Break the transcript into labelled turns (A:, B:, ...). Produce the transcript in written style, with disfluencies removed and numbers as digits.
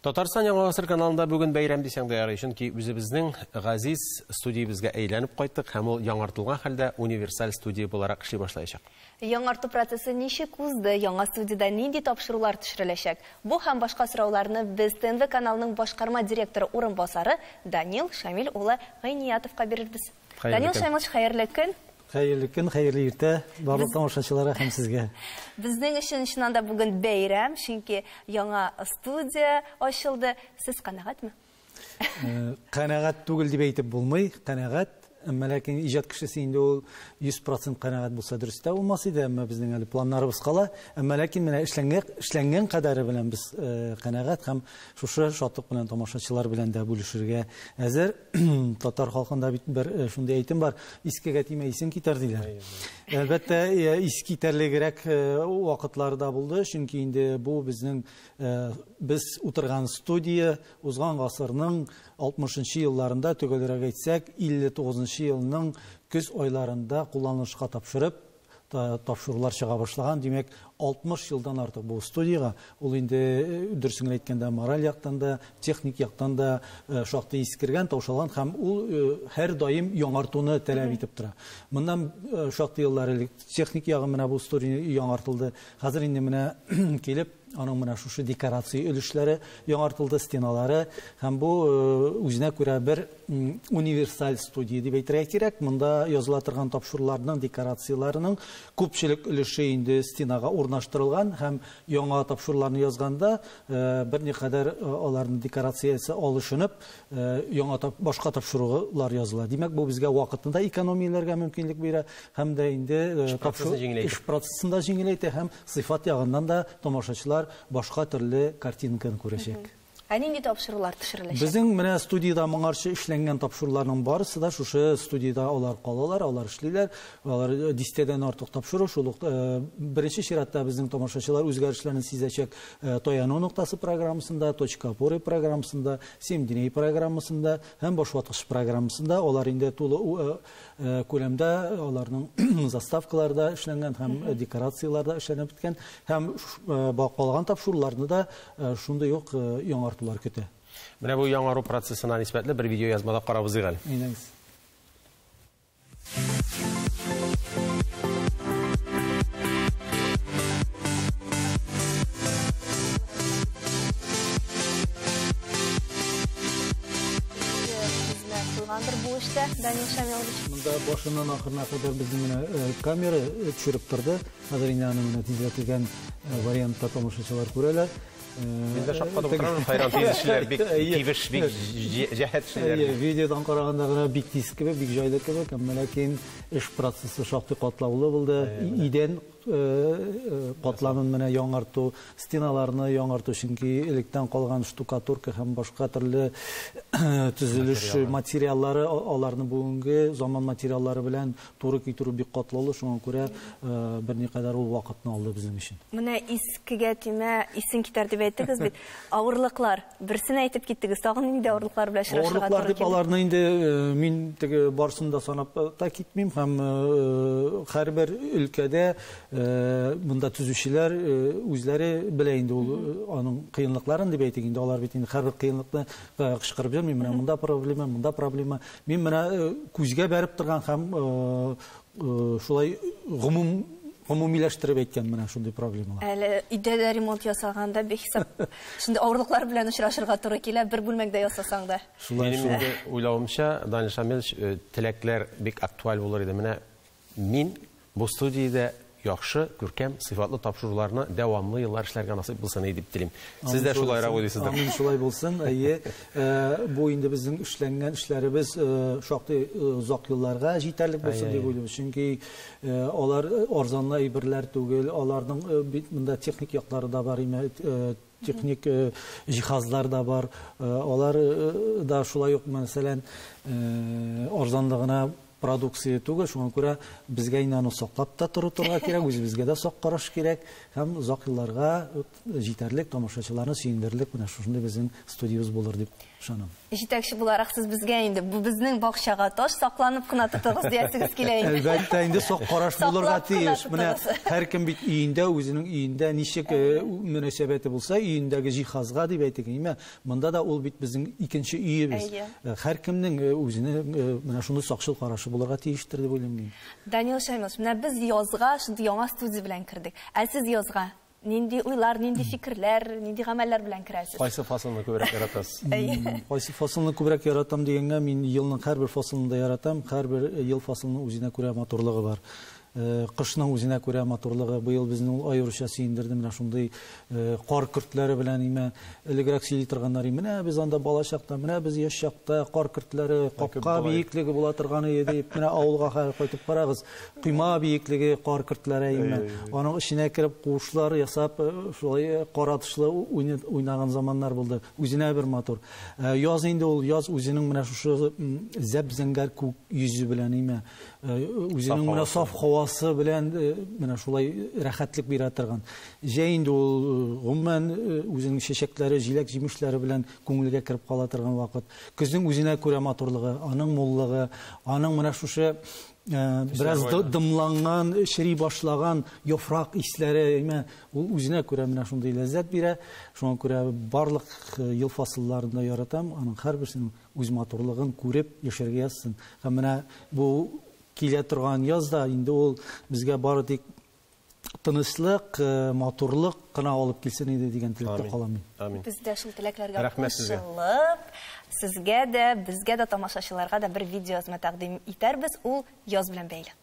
A: Татарстан Яңа Гасыр каналында бүген бәйрәм дисәң дә ярый, чөнки үзебезнең газиз студиябезгә әйләнеп кайттык һәм ул яңартылган хәлдә универсаль студия буларак эшли башлаячак.
B: Яңарту процессы ничек узды, яңа студиядә нинди тапшырулар төшереләчәк? Бу һәм башка сорауларны без ТНВ каналының башкарма директоры урынбасары Данил Шамил улы Гыйниятовка бирербез. Данил Шамилович, хәерле көн.
C: Хәерле көн, хәерле иртә барлык тамашачыларга һәм сезгә.
B: Безнең өчен чыннан да бүген бәйрәм, чөнки яңа студия ачылды. Сез канәгатьме?
C: Канәгать түгел дип әйтеп булмый, канәгать. Әмма ләкин иҗат кешесе инде ул 100% канәгать булса дөрес тә булмас иде, әмма безнең әле планнарыбыз кала. Әмма ләкин менә эшләнгән кадәре белән без канәгать һәм шушы шатлык белән тамашачылар белән дә бүлешергә әзер. Татар халкында бит бер шундый әйтем бар: искегә тимә, исең китәр диләр. Әлбәттә, ис китәрлегрәк вакытлар да булды, чөнки инде бу безнең без утырган студия узган гасырның 60 елларында, төгәлрәк әйтсәк, 59 елның көз айларында кулланылышка тапшырып, тапшырулар чыга башлаган. Димәк, 60 елдан артык бу студияга. Ул инде, дөресен генә әйткәндә, мораль яктан да, техник яктан да шактый искергән, таушалган һәм ул һәр даим яңартуны таләп итеп тора. Моннан шактый еллар элек техник ягы менә бу студия яңартылды. Хәзер инде менә килеп, аның менә шушы декорация өлешләре яңартылды, стеналары, һәм бу үзенә күрә бер универсаль студия дип әйтергә кирәк. Монда языла торган тапшыруларның декорацияләренең күпчелек өлеше инде стенага урнаштырылган һәм яңа тапшыруларны язганда берникадәр аларның декорациясе алышынып, яңа башка тапшырулар языла. Димәк, бу безгә вакытны да экономияләргә мөмкинлек бирә һәм дә инде эш процессын да җиңеләйтә һәм сыйфат ягыннан да тамашачылар башка төрле картинканы күрәчәк.
B: Ә нинди тапшырулар төшереләчәк?
C: Безнең менә студияда моңарчы эшләнгән тапшыруларның барысы да шушы студияда алар калалар, алар эшлиләр. Алар дистәдән артык тапшыру. Шул ук беренче чиратта безнең тамашачылар үзгәрешләрне сизәчәк Таяну ноктасы программасында, Точка опоры программасында, Семь дней программасында һәм Башваткыч программасында. Алар инде тулы күләмдә аларның заставкалары да эшләнгән һәм декорацияләр дә эшләнеп беткән һәм калган тапшыруларны да шундый ук яңартулар көтә.
A: Менә бу яңару процессына нисбәтле бер видео язмада карап узыйк әле.
C: Әйдәгез.
B: Бу эштә, Данил Шамилович.
C: Монда башыннан ахырына кадәр безнең менә камера төшереп торды. Хәзер инде аны менә тизләтелгән вариантта тамашачылар күрәләр.
A: Мин дә шаккатып утырам, хайран тиз эшләр, бик тибеш, бик җәһәт эшләр.
C: Видеодан караганда гына бик тиз кебек, бик җайлы кебек, әмма ләкин эш процессы шактый катлаулы булды. Идән катламын менә яңарту, стеналарны яңарту, чөнки электән калган штукатурка һәм башка төрле төзелеш материаллары, аларны бүгенге заман материаллары белән туры китерү бик катлаулы, шуңа күрә берникадәр ул вакытны алды безнең өчен.
B: Менә искегә тимә, исең китәр дип әйттегез бит. Авырлыклар, берсен әйтеп киттегез, тагын нинди авырлыклар белән очрашырга
C: туры килде? Авырлыклар дип аларны инде мин теге барысын да санап та китмим һәм һәрбер өлкәдә монда төзүчеләр үзләре белә инде ул аның кыенлыкларын дип әйтик инде, алар бит инде һәрбер кыенлыкны кычкырып йөрми, менә монда проблема, монда проблема. Мин менә күзгә бәреп торган һәм шулай гомумиләштереп әйткән менә шундый проблемалар.
B: Әле өйдә дә ремонт ясаганда бихисап шундый авырлыклар белән очрашырга туры килә, бер бүлмәңдә ясасаң да.
A: Шулай, Минем инде уйлавымча, Данил Шамилович, теләкләр бик актуаль булыр иде. Менә мин бу студиядә яхшы, күркәм, сыйфатлы тапшыруларны дәвамлы еллар эшләргә насыйп булсын дип телим. Сез дә шулайрак уйлыйсыздыр.
C: Амин, шулай булсын. Әйе, бу инде безнең эшләнгән эшләребез шактый озак елларга җитәрлек булсын дип уйлыйбыз. Чөнки алар арзанлы әйберләр түгел, аларның бит монда техник яклары да бар, техник җиһазлар да бар. Алар да шулай ук, мәсәлән, арзанлы гына продукция түгел, шуңа күрә безгә инде аны саклап та торырга кирәк, үзебезгә дә сак караш кирәк һәм озак елларга җитәрлек тамашачыларны сөендерерлек менә шушындый безнең студиябез булыр дип ышанам.
B: Җитәкче буларак сез безгә инде бу безнең бакчага таш сакланып кына тотыгыз диясегез килә инде.
C: Әлбәттә, инде сак караш булырга тиеш. Менә һәркем бит өендә, үзенең өендә ничек мөнәсәбәте булса, өендәге җиһазга дип әйтик, әйме? Монда да ул бит безнең икенче өебез. Һәркемнең үзенең менә шундый сакчыл карашы булырга тиештер дип уйлыйм мин.
B: Данил Шамилович, менә без язга шундый яңа студия белән кердек. Ә сез язга нинди уйлар, нинди фикерләр, нинди гамәлләр белән керәсез?
A: Кайсы фасылны күбрәк яратасыз?
C: Кайсы фасылны күбрәк яратам дигәнгә, мин елның һәрбер фасылын да яратам. Һәрбер ел фасылының үзенә күрә матурлыгы бар. Кышның үзенә күрә матурлыгы. Быел безне ул аеруча сөендерде. Менә шундый кар көртләре белән име элегрәк сөйли торганнар. Менә без анда бала чакта, менә без яшь чакта кар көртләре, капка биеклеге була торган иде дип, менә авылга хәзер кайтып карагыз, койма биеклеге кар көртләре име. Аның эченә кереп куышлар ясап, шулай кар атышлы уйнаган заманнар булды. Үзенә бер матур. Яз инде ул яз үзенең менә шушы зәп-зәңгәр күк йөзе белән име, үзенең менә саф һавасы белән менә шулай рәхәтлек бирә торган. Җәй инде ул гомумән үзенең чәчәкләре, җиләк-җимешләре белән күңелгә кереп кала торган вакыт. Көзнең үзенә күрә матурлыгы, аның муллыгы, аның менә шушы бераз дымланган, шери башлаган яфрак исләре, әйме, ул үзенә күрә менә шундый ләззәт бирә. Шуңа күрә барлык ел фасылларын да яратам, аның һәрберсенең үз матурлыгын күреп яшәргә язсын. Һәм менә бу килә торган язда инде ул безгә бары тик тынычлык, матурлык кына алып килсен иде дигән теләктә калам мин.
A: Амин.
B: Без дә шул теләкләргә кушылып, сезгә дә, безгә дә, тамашачыларга да бер видеоязма тәкъдим итәрбез, ул яз белән бәйле.